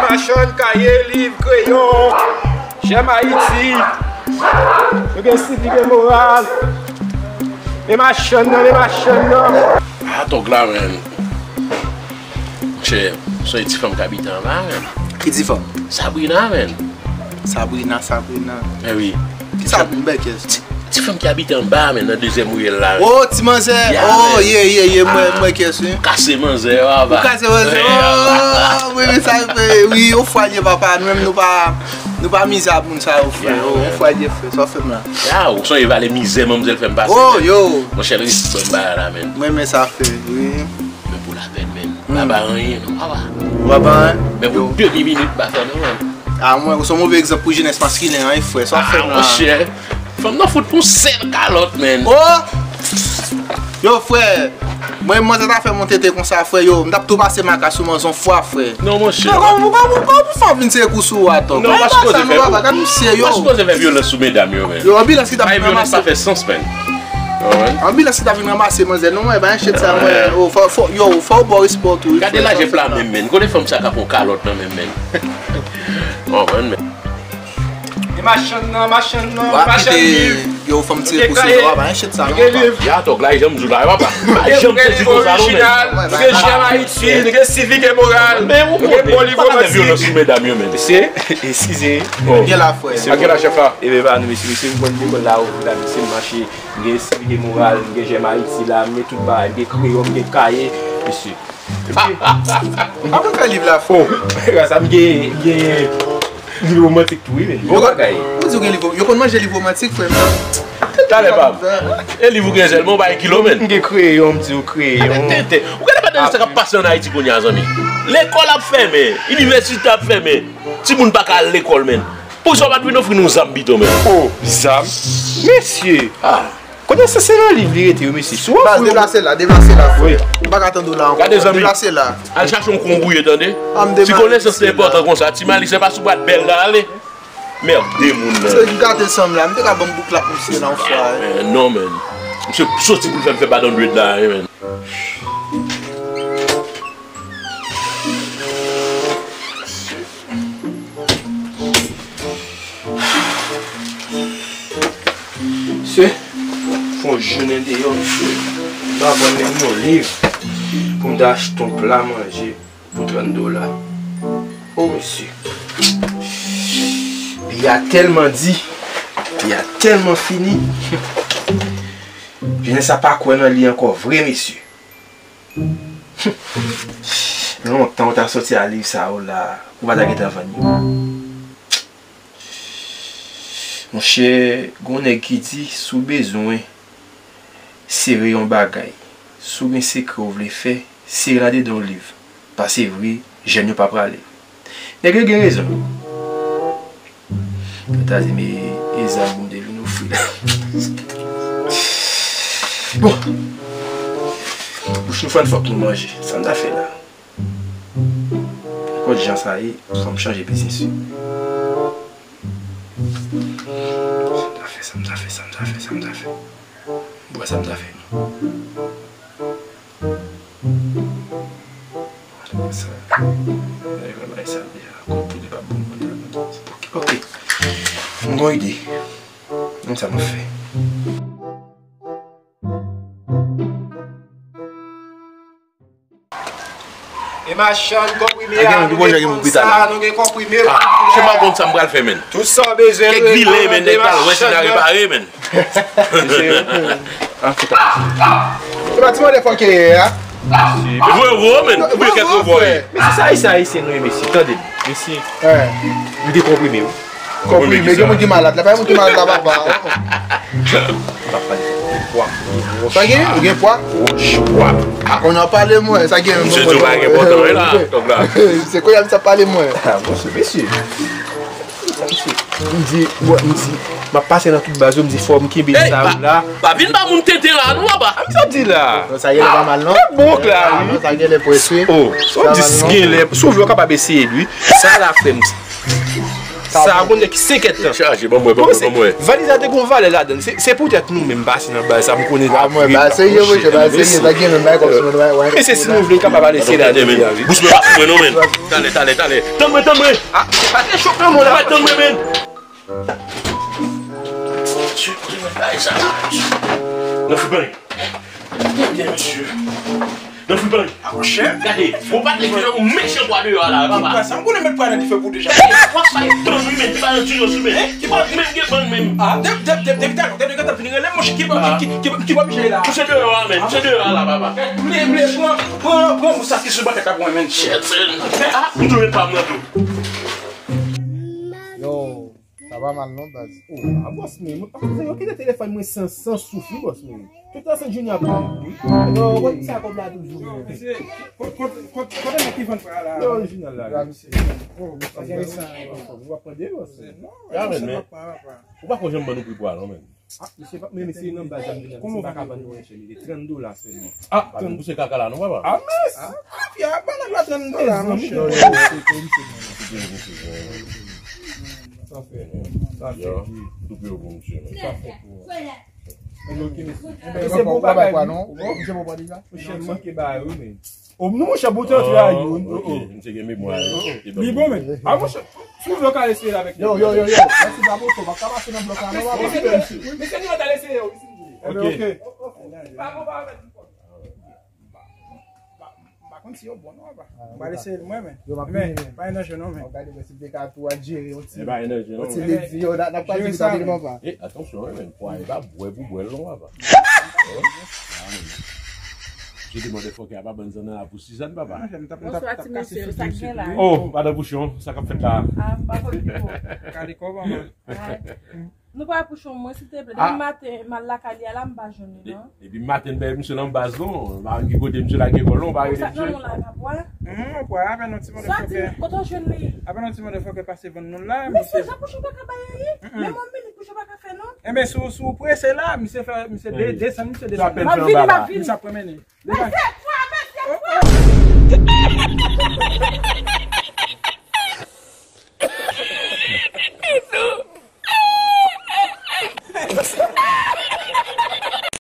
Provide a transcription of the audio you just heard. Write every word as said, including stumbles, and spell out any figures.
Machann kaye, liv, kreyon, Jèm Ayiti. Nou gen sinik e moral. Men machann nan, men machann nan. A, tòg la, menn. Monchè, se yon ti fanm k abite anba, menn. Ki ti fanm? Sabrina, menn. Sabrina, Sabrina. Eh wi. Kisa pou bèkès? Ti, ti fanm ki abite anba, menn, nan dezyèm riyèl la, menn. Oh, ti manzè. Oh, yeah, yeah, yeah, mwen, mwen kès, wi. Kase manzè, papa. Ou kase manzè. Oh, wi, wi, sa, wi, ou fwa l ye, papa. Nou menm, nou pa, nou pa mize ak moun sa yo, frè. Oh, ou fwa l ye, frè. Sa w fè m la. Ya, ou sonje vale mizè manmzèl fè m pase, menn. Oh, yo. Monchè, l rive ban m bagay la, menn. Mwen renmen sa, frè, wi. Men pou lapèn, menn. M pa ba anyen, non, papa. Ou pa ba anyen? Men pou demi minit, m pa fè anyen, menn. A, mwen, ou se yon move egzanp pou jenès maskilen an, wi, frè. Sa w fè m la. A, monchè. Fanm nan fout pou sèl kalòt, menn. Oh! Yo, frè. Mwen, manzè ta fè m yon tete konsa, frè. Yo, m t ap tou pase makas sou manzè yon fwa, frè. Non, monchè. Yo, kòman, kòman, kòman pou fanm vin sere kou sou ou atò? Non, pa sipoze fè, papa, gad misye, yo. Pa sipoze fè vyolans sou medam yo, menn. Yo, anbilans ki t ap vin ranmase. Bay vyolans pa fè sans, menn. Anbilans ki t ap vin ranmase manzè, non, mwen, ba yon chet sa, mwen. Yo, fò, fò, yo, fò w ba w respè w tou, wi, frè. Gade lajè pla menm, menn. Kote fanm sa ka pran kalòt nan menm, menn? Konprann, men. E machann nan, machann nan, machann liv. Yo, fanm tire pou sou yo, pa yon chet sa, non, papa. Ya, tòg la, e jan m di w la, papa. Pa janm sezi konsa, non, men. Nou gen Jèm Ayiti, nou gen Sivik e Moral, nou gen Bon Liv Romantik. Mesye, eskize. Gen la, frè. A ki la, chèf la? Ebyen, pa nou, mesye, mesye, m konn lekòl la, ou la, mesye, m mache. M gen Sivik e Moral, m gen Jèm Ayiti la, m gen tout bagay, m gen kreyon, m gen kaye, mesye. Apre fè liv la, frè. Oh, sa m gen, m gen liv romantik tou, wi, men. Bon bagay. Ou di w gen liv, yo konn manje liv romantik, frè m nan. Talè, pa. E liv ou gen sèlman, ou pa gen kilo, menn. M gen kreyon, m di w kreyon. Tenten. Ou gade pa tande sa k ap pase ann Ayiti kounye a, zanmi. Lekòl ap fèmen, inivèsite ap fèmen. Timoun pa ka al lekòl, menn. Poukisa w pa t vin ofri nou zam pito, menn? Oh, zam? Mesye! Ah. Kounye a se, se nan liv li rete, wi, mesye. Si w ap deplase la, deplase la, frè. M pa ka tande w la ankò. Gade, zanmi. Deplase la. Al chache yon konbouye, tande. Ti konesans te enpòtan konsa. Ti Malik, se pa sou bwat bèl la ale. Mèd de moun nan. Se gate sanm la. M te ka ban m bouk la pou misye la yon fwa, wi. Eh, non, menn. Misye soti pou l fè m fè baton dwèt la, wi, menn. Mesye, fè yon jounen deyò, mesye. M pa pran menm yon liv pou m ta achte yon pla manje pou trant dola. O, mesye. Peyi a tèlman di, peyi a tèlman fini. Jenès sa pa kwè nan li ankò vre, mesye. Lontan ou ta soti a liv sa yo la, ou pa ta gentan vann yo. Monchè, gon nèg ki di, si w bezwen sere yon bagay, si w gen sekrè w vle fè, sere l andedan yon liv. Paske vre, jèn yo pa prale. Nèg yo gen rezon. Yo ta di, men e zam pou m te vin ofri la. Bon. Bouch nou fann, fòk nou manje. Sa m ta fè la? Nenpòt jan sa ye, fò m chanje biznis wi. Sa m ta fè, sa m ta fè, sa m ta fè, sa m ta fè. Bon, sa m ta fè. Sa, nèg la bay sa deja. Konpli li pa bon kontan. Ok. M gon ide. Men sa m ap fè. E machann konprime a, nou gen konsa, nou gen konprime pou tout lè. Se pa konn sa m pral fè, menn. Tout sa w bezwen, kèk vilen, menn, nèg pa lwen si n a repare, menn. Se pa ti mande fòk ye a. Vre, vre, menn. Ou byen kèk vre. Men se sa, ayisyen, ayisyen, nou ye, mesye. Tande m, mesye. M gen konprime, wi. Konprime, gen moun ki malad la. Pa gen moun ki malad la, papa. M ap pale de pwa. Sa gen? Ou gen pwa? Wòch pwa. A, kounye a pale mwen. Sa gen? Misye di w pa gen pòtan, wi, la, tòg la. Se kounye a misye ap pale mwen. A, bon, se mesye. Sa misye. M di, m di, m ap pase nan tout baz yo, m di fò m kenbe sa la. Pa vin ba moun tenten la, non, papa. A, misye ap di la. Sa genlè pa mal, non? Bon, Clary. Sa genlè pwès, wi. Oh, sa w di genlè. Si w vle, w kapab eseye l, wi. Sa la, frè m. Sa a konn ki senkant tan. Chaje, ban mwen, ban mwen, ban mwen. Valiz la te gon valè ladan l. Se, se poutèt nou menm pase nan baz sa, m konnen. Ah, mwen, baz serye, wi, se baz serye, pa gen menm bagay kòm si nou wè. Men se si nou vle, n kapab ale se ladan li a, wi. Bouch mwen, pa mwen non, men. Talè, talè, talè. Tann mwen, tann mwen. Ah, se pa te chòk nan mwen la. Pa tann mwen, men. Mesye, kote mwen bay sa? Nan foupan. Byen, mesye. Nan foupan. Ah, monchè. Gade, bon, pa te fè yon mechan bwa deyò a la, papa. Sa m konnen met pwa nan dife pou deja. W ap bay bann wi, men, ki pa nan djinyo sou men. Ki pa menm gen bann menm. Ah, depi talè, depi talè, depi talè, vin rele m, monchè, ki pa, ki, ki, ki pa pije la. Monchè deyò a, men, monchè deyò a la, papa. Mle, mle, pran, pran, pran pou sa ki sou batèk la pou mwen, men. Chèt, men. Ah, m tounen pa m nan tou. Yo. Sa pa mal non, baz. Oh, a bòs mwen, mwen pa konn yo kite telefòn mwen san, san souf wi, bòs mwen. Tout an se Junior ap pran wi. Yo, kote sa kòb la toujou? Yo, mesye, kote, kote, kote, kote nèg ki vann pwa la? Yo, orijinal la. Yo, mesye. Oh, enteresan. Ou pa pran de, bòs? Non, men, men. Ou pa konn janm ban nou pri pwa non, men. Ah, misye pa, men misye nan baz la, misye pa ka vann nou enchè, li te trant dola sèlman. Ah, pa vin pouse kaka la non, papa. Ah, mes! Ah, fi a, ban nèg la trant dola, monchè. Sa fè, sa fè. Yo, double yo pou misye, men. Sa fè pou. Men ok, mesye. Misye bon bagay, non? Misye bon bagay, la? Monchè, m manke ba yo, men. Oh, nou, monchè, bout antre a youn. Ok, misye gen memwa. Li bon, men. Ah, monchè, si w vle w ka eseye avèk li. Yo, yo, yo, yo. Mèsi, bravo, to. M ap ka pase nan blòk la, non, papa. Mesye, mesye, li mèt al eseye, wi, si w vle. Ok. Ok. Pa bon, pa bon. M pa konn si yo bon, non, papa. M pral eseye l mwen, men. Yo, m ap vini, men. Pa gen danje, non, men. Gade, men, si m te ka tou al jere yon ti, e pa gen danje, non, yon ti ledi, yo, n ap, n ap pati vit anpil, papa. E, atansyon, wi, men. Pwa, e pa bwè pou bwè l, non, papa. Jete motherfucker a pa bann zannan la pou Sizàn, papa. Bonswa ti mesye, sa k gen la? Oh, madan Pouchon, sa k ap fèt la? Ah, m pa konn ki bò. Gade kòman. Nou pa Pouchon mwen, silteple. Depi maten, m al lakay li a la, m pa jwenn li, non. Depi maten, m pa misye nan baz, non. M pa ki kote misye lage kò l, non, m pa rele misye. Non, pwa, apèn yon ti motherfucker. Sa di, kote w jwenn li? Apèn yon ti motherfucker pase vann nou la, misye. Mesye, jan Pouchon pa ka bay anyen. Menm yon minit Pouchon pa ka fè, non. Enben, si w, si w prese la, misye fè, misye de-, desann, misye desann. M ap vini, m ap vini. Misye ap pran mennen. Mesye, kwa, mesye, kwa.